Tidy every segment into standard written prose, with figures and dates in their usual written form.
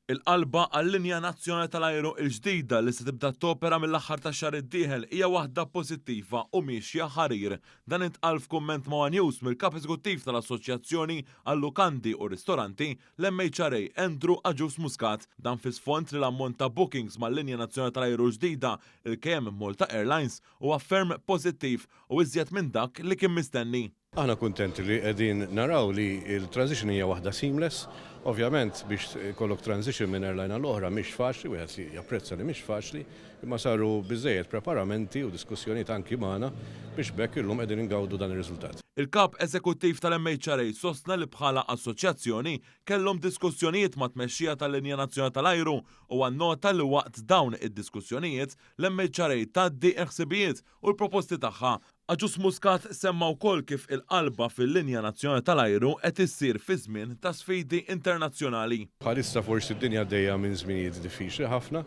Il-qalba għal-linja nazzjonali tal-ajru l-ġdida li se tibda topera mill-aħħar tax-xahar id-dieħel hija waħda pożittiva u miexja ħarir. Dan intqal f'kumment ma' one News mill-Kap Eżekuttiv tal-Assoċjazzjoni għal-Lukandi u Ristoranti, l-MHRA, Andrew Agius Muscat. Dan fi sfond li l-ammont ta' bookings mal-linja nazzjonali tal-ajru l-ġdida, il-KM Malta Airlines, huwa ferm pożittiv u iżjed minn dak li kien mistenni. Aħna kuntenti li qegħdin naraw li l-transition hija waħda seamless. Ovvjament biex ikollok transition minn airline għal oħra mhix faċli, wieħed japprezza li mhix faċli, imma saru biżżejjed preparamenti u diskussjonijiet anki magħna biex b'hekk illum qegħdin ingawdu dan ir-riżultat. Il-Kap Eżekuttiv tal-MHRA sostna li bħala assoċjazzjoni kellhom diskussjonijiet mat-tmexxija tal-Linja Nazzjonali tal-Ajru u annota li waqt dawn id-diskussjonijiet l-MHRA tgħaddi l-ħsibijiet u l-proposti tagħha. Agius Muscat semma wkoll kif il-qalba fil-linja nazzjonali tal-ajru qed issir fi żmien ta' sfidi internazzjonali. Bħalissa forsi d-dinja għaddejja minn żminijiet diffiċli ħafna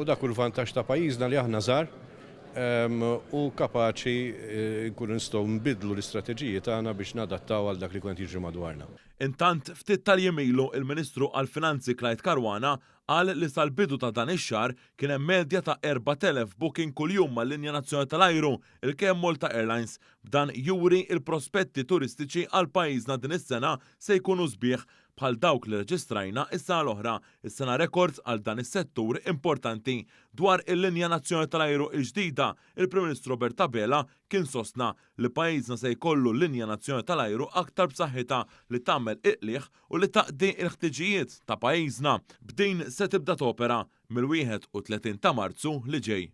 u dak hu l-vantaġġ ta' pajjiżna li aħna żgħar u kapaċi nkunu nistgħu nbiddlu l-istrateġiji tagħna biex nadattaw għal dak li jkun qed jiġri madwarna. Intant, ftit tal-jiem ilu, il-Ministru għall-Finanzi Clyde Caruana Qal li sal-bidu ta' dan ix-xahar kien hemm medja ta' 4,000 booking kuljum mal-linja nazzjonali tal-ajru, il-KM Malta Airlines. B'dan juri il-prospetti turistiċi għal pajjiżna din is-sena se jkunu sbieħ, bħal dawk li rreġistrajna s-sena l-oħra, is-sena rekord għal dan is-settur importanti. Dwar il-linja nazzjonali tal-ajru l-ġdida, il-Prim Ministru Robert Abela kien sostna li pajjiżna se jkollu linja nazzjonali tal-ajru aktar b'saħħitha li tagħmel il-qligħ u li taqdi l-ħtiġijiet ta' pajjiżna. B'din se tibda topera mill-31 ta' Marzu li ġej.